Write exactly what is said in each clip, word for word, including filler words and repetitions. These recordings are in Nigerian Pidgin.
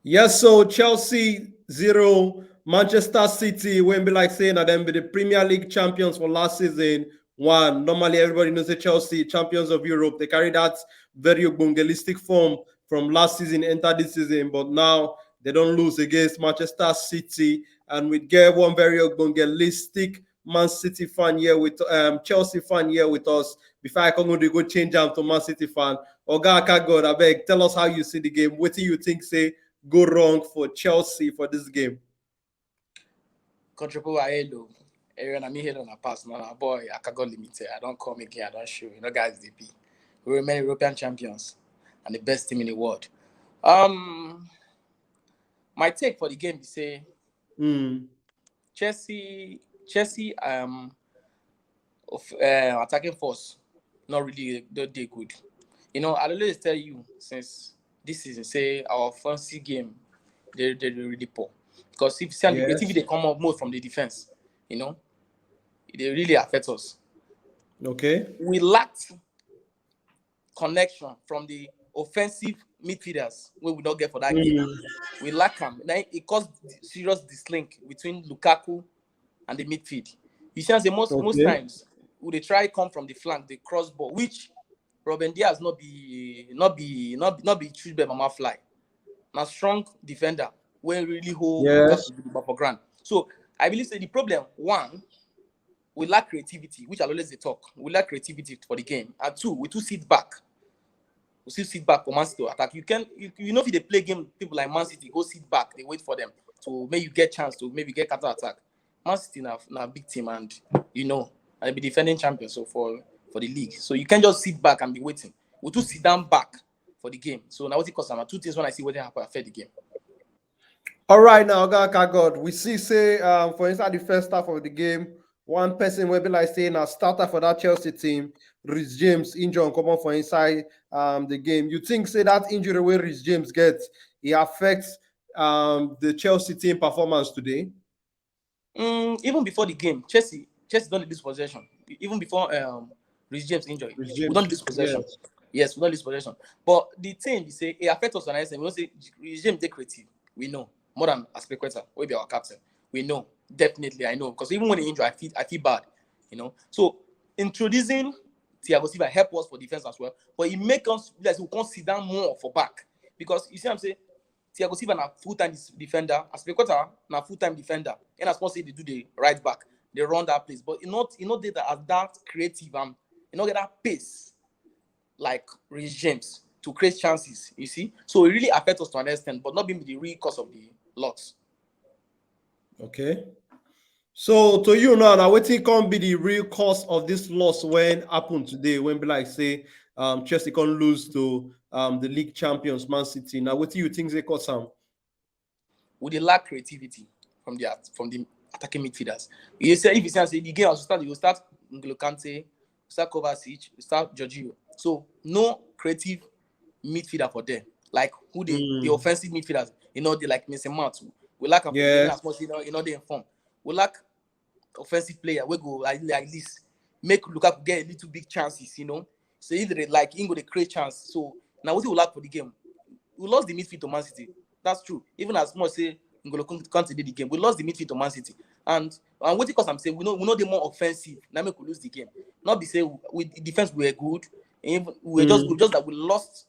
Yes, so Chelsea zero, Manchester City, when be like saying that them be the Premier League champions for last season, one. Normally, everybody knows the Chelsea champions of Europe. They carry that very ogbongelistic form from last season enter this season, but now they don't lose against Manchester City. And we get one very ogbongelistic Man City fan here with um, Chelsea fan here with us. Before I come go, they go change am to Man City fan. Oga Akagod, abeg, tell us how you see the game. What do you think say go wrong for Chelsea for this game? Control Hello. Aaron, I'm here on a pass now. Boy, Akagod Limited. I don't come again. I don't show. You know, guys, they be. We remain European champions and the best team in the world. Um, my take for the game is say Mm. Chelsea, Chelsea, um, of uh, attacking force, not really, not they good. You know, I always tell you since this season, say our offensive game, they they really poor. Because if you see the Yes. creativity, they come up more from the defense. You know, they really affect us. Okay. We lacked connection from the offensive midfielders where we don't get for that game. Mm. We lack them. Now it caused serious dislink between Lukaku and the midfield. You see, as the most most Okay. times we they try come from the flank, the cross ball, which Ruben Dias not be not be not not be treated by Mama Fly. Now strong defender when really hold Yes. Lukaku with the ball for ground. So I believe say the problem one, we lack creativity, which I always dey talk. We lack creativity for the game. And two, we too sit back. We still sit back for Man City to attack. You can you, you know if they play game, people like Man City go sit back, they wait for them to maybe you get chance to maybe get counter attack. Man City now now big team and you know and be defending champions so for for the league. So you can't just sit back and be waiting. We too sit down back for the game. So now what it costs? Two things when I see what happen affect the game. All right, now, Oga Akagod, we see say um, for inside the first half of the game, one person will be like saying a starter for that Chelsea team, Reece James, injury come up for inside um, the game. You think say that injury where Reece James gets, it affects um, the Chelsea team performance today? Mm, even before the game, Chelsea Chelsea don't lose possession. Even before um, Reece James injury, Reece we James, don't lose possession. yes. Yes, we don't lose possession. But the thing they say it affects us on I S M. We don't say Reece James they creative. We know more than Azpilicueta, will be our captain. We know definitely. I know because even when he injured, I feel I feel bad. You know, so introducing Thiago Silva help us for defense as well, but he make us like we can't sit down more for back because you see what I'm saying. Thiago Silva na full time defender, Azpilicueta na full time defender. And as much say they do the right back, they run that place, but you not you not did that as that creative and you not get that pace like Reece James to create chances. You see, so it really affects us to an extent, but not being the real cause of the loss. Okay. So to you now, now what can be the real cause of this loss when happened today? When be like say um Chelsea can lose to um the league champions Man City. Now what do you think they cause them? We dey lack creativity from the from the attacking midfielders. You say if you say the game has to start, you start N'Golo Kante, you start Kovacic, you start Jorginho. So no creative midfielder for them. Like who they mm. the offensive midfielders, you know, they like Mason Mount. We lack a yes. as much, you know, you know, they inform. We lack offensive player. We go like, like this, make Lukaku get a little big chances, you know. So if they like, he go the create chance. So now what we lack for the game? We lost the midfield to Man City. That's true. Even as much say N'Golo Kante did the game, we lost the midfield to Man City. And and what it cause I'm saying we know we know the more offensive. Now make we lose the game. Not be say we defense we were good. And we were mm. just we just that we lost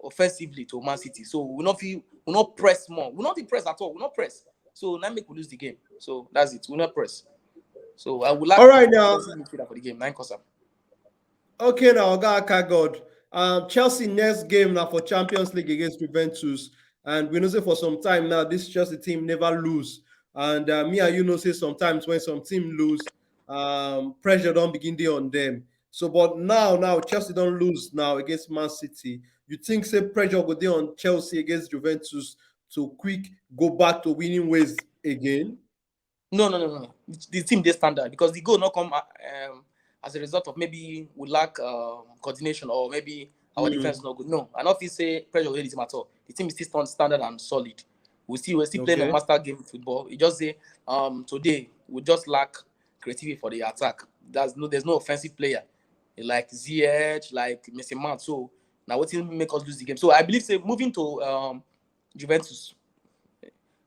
offensively to Man City. So we not feel we not press more. We not press at all. We not press. So now make we lose the game. So that's it. We not press. So I would like all right now for the game. Nine cause Okay, now Oga Akagod. Um, Chelsea next game now for Champions League against Juventus, and we know say for some time now this Chelsea team never lose. And uh, me and you know say sometimes when some team lose, um, pressure don't begin there on them. So, but now now Chelsea don't lose now against Man City. You think say pressure go there on Chelsea against Juventus to quick go back to winning ways again? No, no, no, no. The team they standard because the goal not come um, as a result of maybe we lack um, coordination or maybe our mm. defense not good. No, I don't feel say pressure on the team at all. The team is still standard and solid. We still we still okay. playing a master game football. It just say um today we just lack creativity for the attack. There's no there's no offensive player like Ziyech, like Mason Mount. So now what will make us lose the game? So I believe say moving to um Juventus.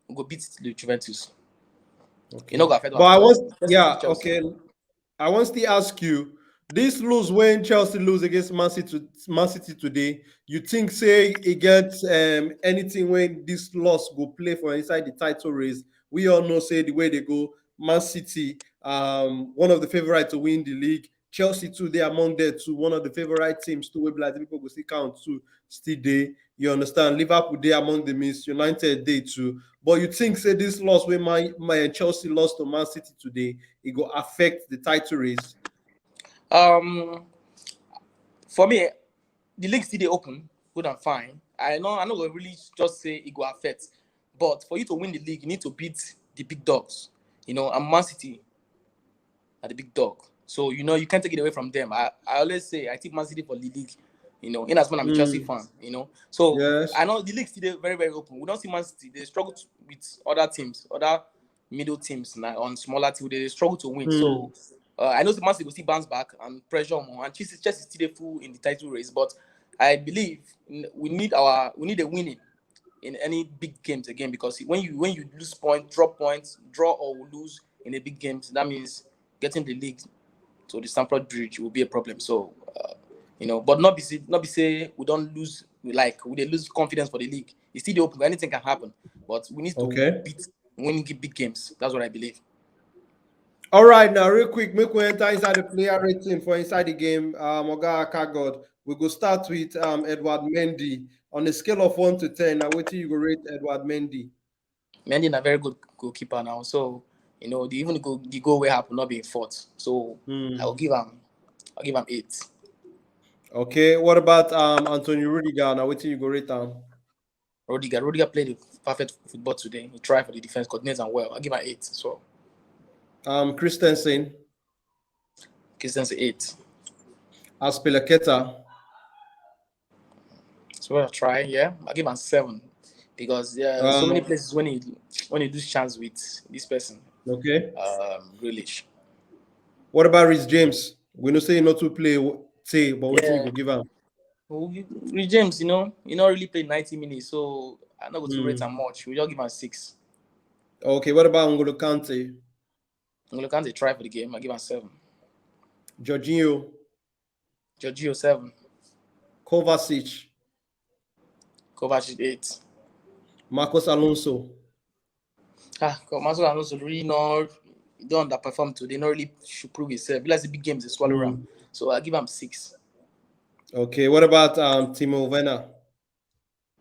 We go beat the Juventus. Okay. You know, but I want, yeah, Chelsea. Okay. I want to ask you, this lose when Chelsea lose against Man City, Man City today, you think say it gets um, anything when this loss go play for inside the title race? We all know say the way they go, Man City, um, one of the favorites to win the league. Chelsea too, they among there too, one of the favorite teams too. We like people go see count too, still they. You understand? Liverpool they among the miss, United they too. But you think say this loss when my my Chelsea lost to Man City today, it go affect the title race? Um, for me, the league still they open, good and fine. I know I know we really just say it go affect, but for you to win the league, you need to beat the big dogs. You know, and Man City are the big dog, so you know you can't take it away from them. I, I always say I take Man City for the league. You know, in as much I'm a mm. Chelsea fan. You know, so yes. I know the league still very very open. We don't see Man City. They struggle with other teams, other middle teams now on smaller teams. They struggle to win. Mm. So uh, I know the Man City will still bounce back and pressure more. And Chelsea, Chelsea still full in the title race, but I believe we need our we need a winning in any big games again, because when you when you lose points, drop points, draw or lose in a big games, that means getting the league to the Stamford Bridge will be a problem. So uh, you know, but not be say, not be say we don't lose, like we they lose confidence for the league. It's still the open. Anything can happen, but we need to okay. beat winning big games. That's what I believe. All right, now real quick, make we enter inside the player rating for inside the game. Um, Oga Akagod, we go start with um Edward Mendy. On a scale of one to ten, now what do you go rate Edward Mendy? Mendy is a very good goalkeeper now, so you know the even the goal, the goal will happen not being fought. So mm. I'll give him, I'll give him eight. Okay, what about um Antonio Rudiger? Now what do you go rate him? Rudiger, Rudiger played a perfect football today. He tried for the defense, coordinates and well. I give him eight. So, um, Christensen. Christensen eight. Azpilicueta. So I try, yeah. I give him seven because there are um, so many places when he when he lose chance with this person. Okay. Um, Grealish. What about Reece James? We know say not to play say, but what yeah. You give him? Reece James, you know, he not really played ninety minutes, so I'm not going to mm. rate him much. We just give him six. Okay, what about N'Golo Kante? N'Golo Kante try for the game. I give him seven. Jorginho. Jorginho seven. Kovacic. Kovacic eight. Marcos Alonso. Ah, Marcos Alonso really not don't underperform today. Not really should prove himself. He likes the big games, they swallow mm. around. So I give him six. Okay, what about um, Timo Werner?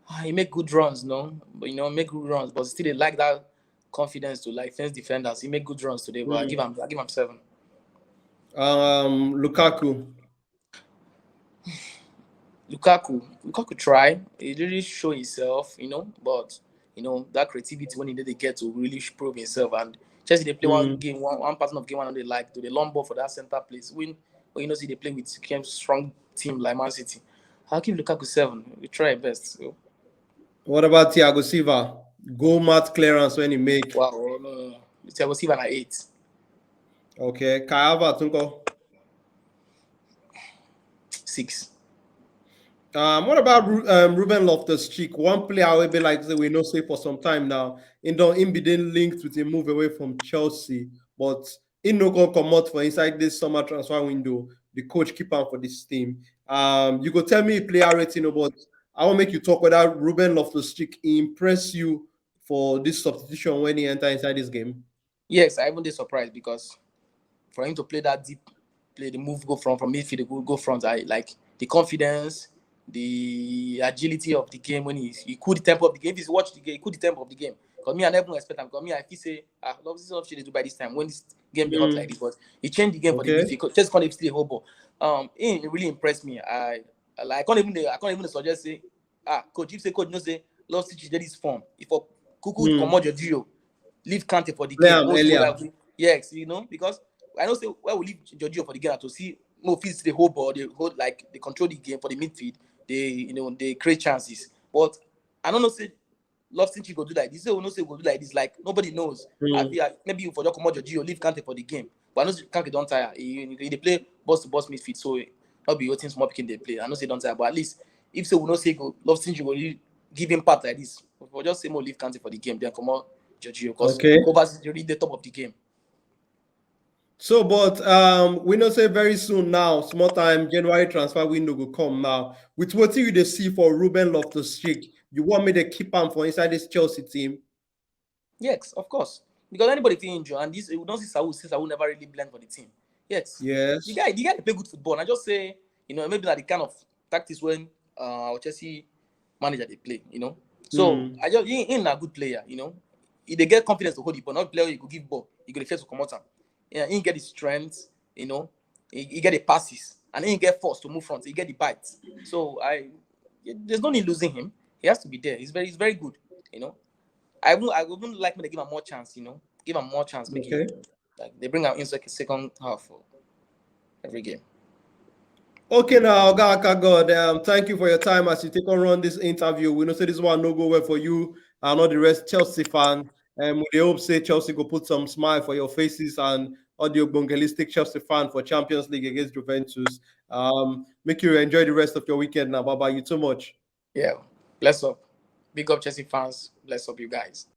Ah, he make good runs, no, but you know, make good runs, but still they like that confidence to like fence defenders. He make good runs today, but mm. I give him, I give him seven. Um, Lukaku. Lukaku, Lukaku try. He really show himself, you know, but you know that creativity when he did get to really prove himself. And Chelsea they play mm. one game, one, one pattern of game, and they like to the long ball for that center place. When when you know see they play with strong team like Man City. I'll give Lukaku seven. We try best. So. What about Thiago Silva? Goal mat clearance when he make. Wow, no, no, no. Thiago Silva at eight. Okay, Kai Havertz, six. Um, what about um, Ruben Loftus-Cheek? One player I will be like say we know say for some time now. In the in being linked with a move away from Chelsea, but in no going come out for inside this summer transfer window. The coach keep on for this team. Um, you go tell me player rating, but I will make you talk whether Ruben Loftus-Cheek impress you for this substitution when he enter inside this game. Yes, I even did surprised because for him to play that deep play, the move go from from midfield, go, go front. I like the confidence, the agility of the game when he he could the tempo of the game. If he's watched the game, he could the tempo of the game. Because me, I never expect him. Because me, I feel say ah, this is what they do by this time when this game be hot mm. like this. But he changed the game okay. for the midfield. Just can't even still hold ball. Um, it really impressed me. I like I can't even I can't even suggest say ah coach if say coach no say Loftus-Cheek this form. If for Kuku mm. come out your deal, leave Kante for the game. Yes, you know because I know say why we leave Jorginho for the game to see no fit the whole ball, the whole like they control the game for the midfield. They you know they create chances, but I don't know say Loftus-Cheek go do like this. Say we no say go do like this. Like nobody knows. Mm. I feel like maybe you for just come out Jorginho, leave Kante for the game. But I know Kante don't tire. He, he they play boss to boss midfield, so not be waiting small picking they play. I know say don't tire, but at least if say we no say go Loftus-Cheek go really give impact like this. We'll just say more leave Kante for the game, then come on, Jorginho, because Okay. Kovacic is already the top of the game. So, but um, we know say very soon now, small time, January transfer window go come now. With what you dey see for Ruben Loftus-Cheek, you want me to keep him for inside this Chelsea team? Yes, of course. Because anybody fit injure, and this we don't see Saul. Since Saul never really blend for the team. Yes. Yes. The guy, the guy dey play good football. And I just say, you know, maybe like the kind of tactics when uh Chelsea manager they play, you know. So Mm. I just he, he na good player, you know. He dey get confidence to hold the ball, not player you go give ball, you go the first to come out. Yeah, he get the strength, you know. He, he get the passes, and he get force to move front. He get the bite. So I, there's no need losing him. He has to be there. He's very, he's very good, you know. I wouldn't, I wouldn't like me to give him more chance, you know. Give him more chance. Make Okay. It, like they bring out in sec- second half for every game. Okay, now, Oga Aka God, um, thank you for your time as you take on run this interview. We know say this one no go well for you and all the rest Chelsea fans. Um, we dey hope say Chelsea go put some smile for your faces and all the Ogbongelistic Chelsea fan for Champions League against Juventus. Um, make you enjoy the rest of your weekend now. Bye bye. You too much. Yeah, bless up, big up Chelsea fans. Bless up, you guys.